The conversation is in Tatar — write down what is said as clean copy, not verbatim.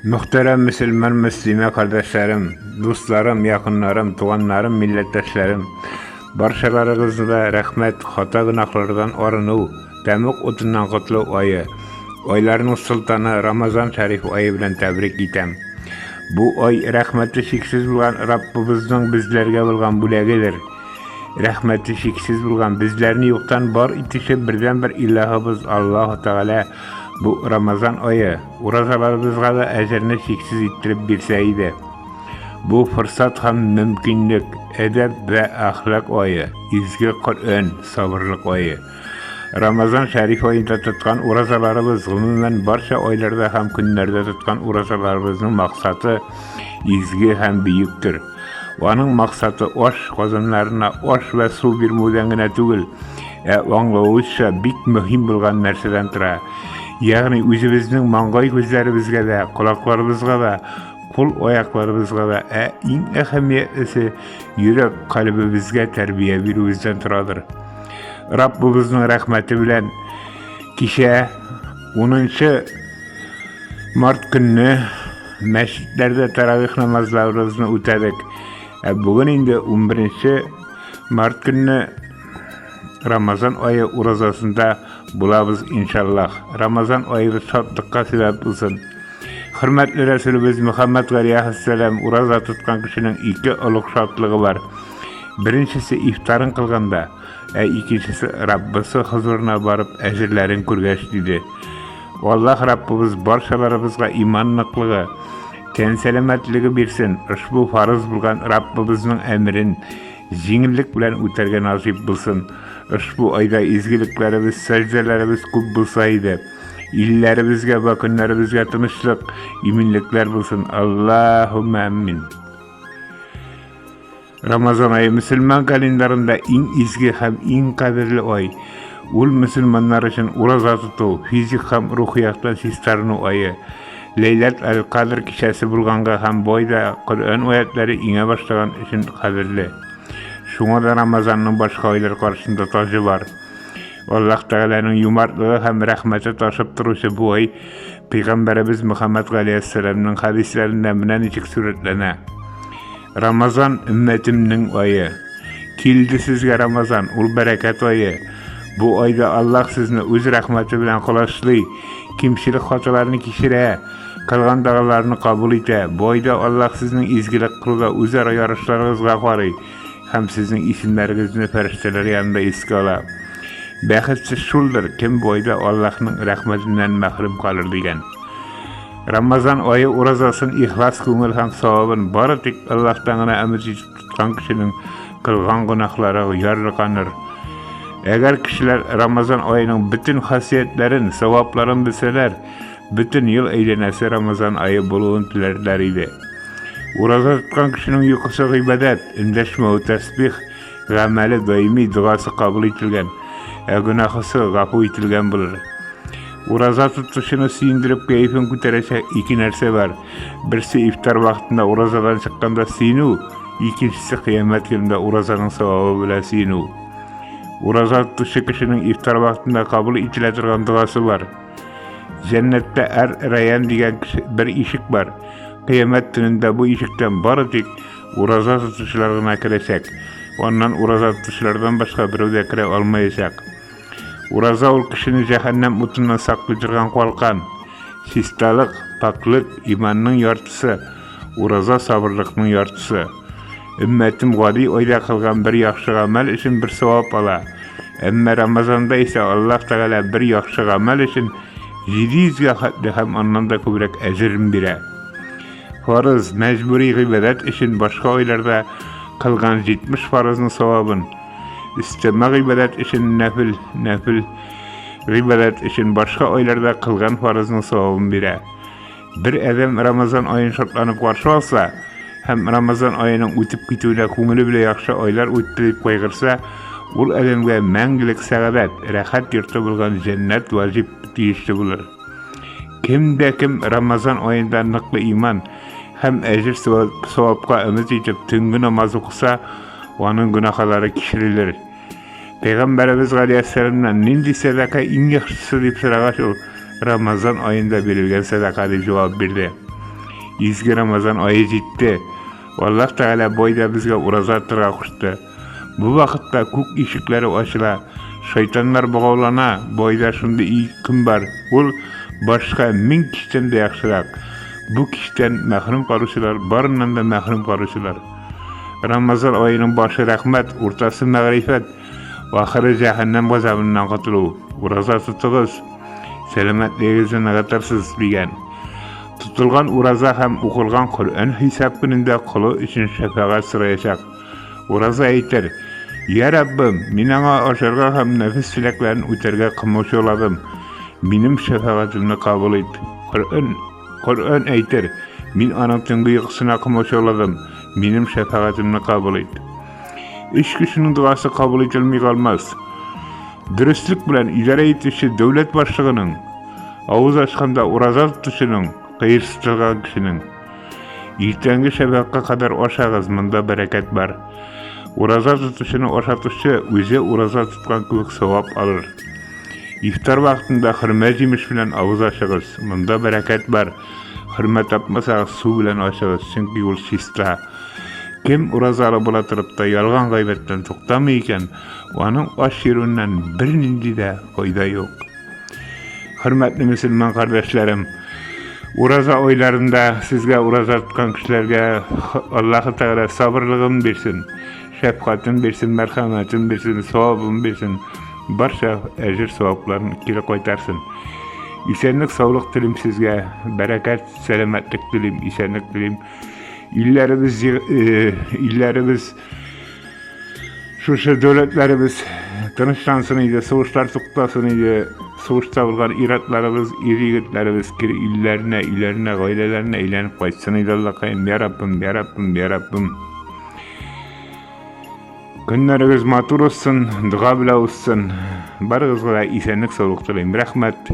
Мөхтәрәм мөселман мөслимә кардәшләрем, дусларым, якыннарым, туганнарым, милләттәшләрем, барчаларыгызны да рәхмәт, хата гөнаһлардан арыну, тәмуг утыннан котылу ае, айларның солтаны Рамазан шәриф ае белән тәбрик итәм. Бу ай рәхмәте чиксез булган Раббыбызның безләргә булган бүләгедер. Рәхмәте чиксез булган безләрне юктан бар итүче бердәнбер Илаһыбыз Аллаһу Тәгалә бу Рамазан ае уразаларыбызга да әҗерне чиксез иттереп бирсә иде. Бу форсат һәм мөмкинлек, әдәп вә әхлак ае, изге Коръән, сабырлык ае. Рамазан шәриф аенда тоткан уразаларыбыз, гомумән, барча айларда һәм көннәрдә тоткан уразаларыбызның максаты изге һәм бөектер. Аның максаты аш казаннарына аш вә су бирмәүдән генә түгел, ә аңлавыбызча бик мөһим булган нәрсәдән тора. Ягъни үзебезнең маңгай күзләребезгә дә, колакларыбызга да, кул аякларыбызга да, ә иң әһәмиятлесе йөрәк калебебезгә тәрбия бирүебездән торадыр. Раббыбызның рәхмәте белән кичә 10 март көнне мәчетләрдә таравих намазларыбызны үтәдек. Ә бүген инде 11 март көнне Рамазан ае уразасында булабыз иншаллах. Рамазан аебыз шатлыкка сәбәп булсын. Хөрмәтле Рәсүлебез Мөхәммәд галәйһиссәлам ураза тоткан кешенең ике олуг шатлыгы бар. Беренчесе ифтарын кылганда, ә икенчесе Раббысы хозурына барып әҗерләрен күргәч, диде. Аллаһ Раббыбыз барчаларыбызга иман ныклыгы, тән сәламәтлеге бирсен, ошбу фарыз булган Раббыбызның әмерен җиңеллек белән үтәргә насыйп булсын. Ошбу айда изгелекләребез, сәҗдәләребез күп булса иде. Илләребезгә вә көннәребезгә тынычлык, иминлекләр булсын. Аллаһумма амин. Рамазан ае мөселман календарында иң изге һәм иң кадерле ай. Ул мөселманнар өчен ураза тоту, физик һәм рухи яктан чистарыну ае. Ләйләт әл-Кадр кичәсе булганга һәм бу айда Коръән аятләре иңә башлаган өчен кадерле. Шуңа да Рамазанның башка айлар каршында таҗы бар. Аллаһ Тәгаләнең юмартлыгы һәм рәхмәте ташып торучы бу ай Пәйгамбәребез Мөхәммәд галәйһиссәламнең хәдисләрендә менә ничек сурәтләнә. Рамазан өммәтемнең ае. Килде сезгә Рамазан, ул бәрәкәт ае. Бу айда Аллаһ сезне үз рәхмәте белән колачлый, кимчелек хаталарны кичерә, кылган догаларны кабул итә. Бу айда Аллаһ сезнең изгелек кылуда үзара ярышларыгызга карый һәм сезнең исемнәрегезне фәрештәләр янында искә ала. Бәхетсез шулдыр, кем бу айда Аллаһның рәхмәтеннән мәхрүм калыр дигән. Рамазан ае уразасын ихлас күңел һәм савабын бары тик Аллаһтан гына өмет итеп тоткан кешенең кылган гөнаһлары ярлыканыр. Әгәр кешеләр Рамазан аеның бөтен хасиятләрен, савапларын белсәләр, бөтен ел әйләнәсе Рамазан ае булуын теләрләр иде. Ураза тоткан кешенең йокысы гыйбадәт, эндәшмәве тәсбих, гамәле даими, догасы кабул ителгән, ә гөнаһысы гафу ителгән булыр. Ураза тотучыны сөендереп кәефен күтәрәчәк ике нәрсә бар. Берсе ифтар вакытында уразадан чыкканда сөенү, икенчесе кыямәт көнендә уразаның савабы белән сөенү. Ураза тотучы кешенең ифтар вакытында кабул ителә торган догасы бар. Җәннәттә Әр-Рәян дигән бер ишек бар. Кыямәт төнендә бу ишектән бары тик ураза тотучылар гына керәчәк. Аннан ураза тотучылардан башка берәү дә керә алмаячак. Ураза ул кешене җәһәннәм утыннан саклый торган калкан. Чисталык, пакьлек, иманның яртысы, ураза сабырлыкның яртысы. Өммәтем гади айда кылган бер яхшы гамәл өчен бер савап ала. Әмма Рамазанда исә Аллаһ Тәгалә бер яхшы гамәл өчен 700 гә хәтле һәм аннан да күбрәк әҗерен бирә. Фарыз, мәҗбүри гыйбадәт өчен башка айларда кылган 70 фарызның савабын, өстәмә гыйбадәт өчен нәфел, нәфел гыйбадәт өчен башка айларда кылган фарызның савабын бирә. Бер адәм Рамазан аен шатланып каршы алса һәм Рамазан аеның үтеп китүенә күңеле белән яхшы айлар үтте дип кайгырса, ул адәмгә мәңгелек сәгадәт, рәхәт йорты булган җәннәт ваҗиб тиешле булыр. Кем дә кем Рамазан аенда ныклы иман һәм әҗер савапка өмет итеп төнге намаз укыса, аның гөнаһлары кичерелер. Пәйгамбәребез галәйһиссәламнән нинди сәдака иң яхшысы дип сорагач, ул Рамазан аенда бирелгән сәдака дип җавап бирде. Изге Рамазан ае җитте. Аллаһ Тәгалә бу айда безгә ураза тотарга кушты. Бу вакытта күк ишекләре ачыла, шайтаннар богаулана, бу айда шундый и көн бар, ул башка мең кичтән дә яхшырак. Бу кичтән мәхрүм калучылар, барыннан да мәхрүм калучылар. Рамазан аеның башы рәхмәт, уртасы мәгърифәт, ахыры җәһәннәм газабыннан котылу. Ураза тотыгыз, сәламәтлегегезне ныгытырсыз, дигән. Тотылган ураза һәм укылган Коръән хисап көнендә колы өчен шәфәгать сораячак. Ураза әйтер, Я Раббым, мин аңа ашарга һәм нәфес теләкләрен үтәргә комачауладым. Минем шәфәгатемне кабул ит. Коръән, Коръән әйтер, мин аның төнге йокысына комачауладым. Минем шәфәгатемне кабул ит. Өч кешенең догасы кабул ителми калмас. Дөреслек белән идарә итүче дәүләт башлыгының, авыз ачканда ураза тотучының, кыерсытылган кешенең. Иртәнге шәфәкъка кадәр ашагыз, монда бәрәкәт бар. Ураза тотучыны ашатучы үзе ураза тоткан кебек савап алыр. Ифтар вакытында хөрмә җимеш белән авыз ачыгыз, монда бәрәкәт бар. Хөрмә тапмасагыз, су белән ачыгыз, чөнки ул чиста. Кем уразалы була торып та ялган гайбәттән туктамый икән, аның ач йөрүеннән бернинди дә файда юк. Хөрмәтле мөселман кардәшләрем, ураза айларында сезгә ураза тоткан кешеләргә Аллаһы Тәгалә сабырлыгын бирсен, шәфкатен бирсен, мәрхәмәтен бирсен, савабын бирсен, барча әҗер савапларын кире кайтарсын. Исәнлек, саулык телим сезгә, бәрәкәт, сәламәтлек телим, исәнлек телим. Илләребез, э, илләребез Шушы дәүләтләребез тынычлансын иде, сугышлар туктасын иде. Сугышта булган ир-атларыбыз, ир-егетләребез кире илләренә, өйләренә, гаиләләренә әйләнеп кайтсын иде, Аллакаем, я Раббым, я Раббым, я Раббым. Көннәрегез матур узсын, дога белән узсын. Барыгызга да исәнлек, саулык телим. Рәхмәт.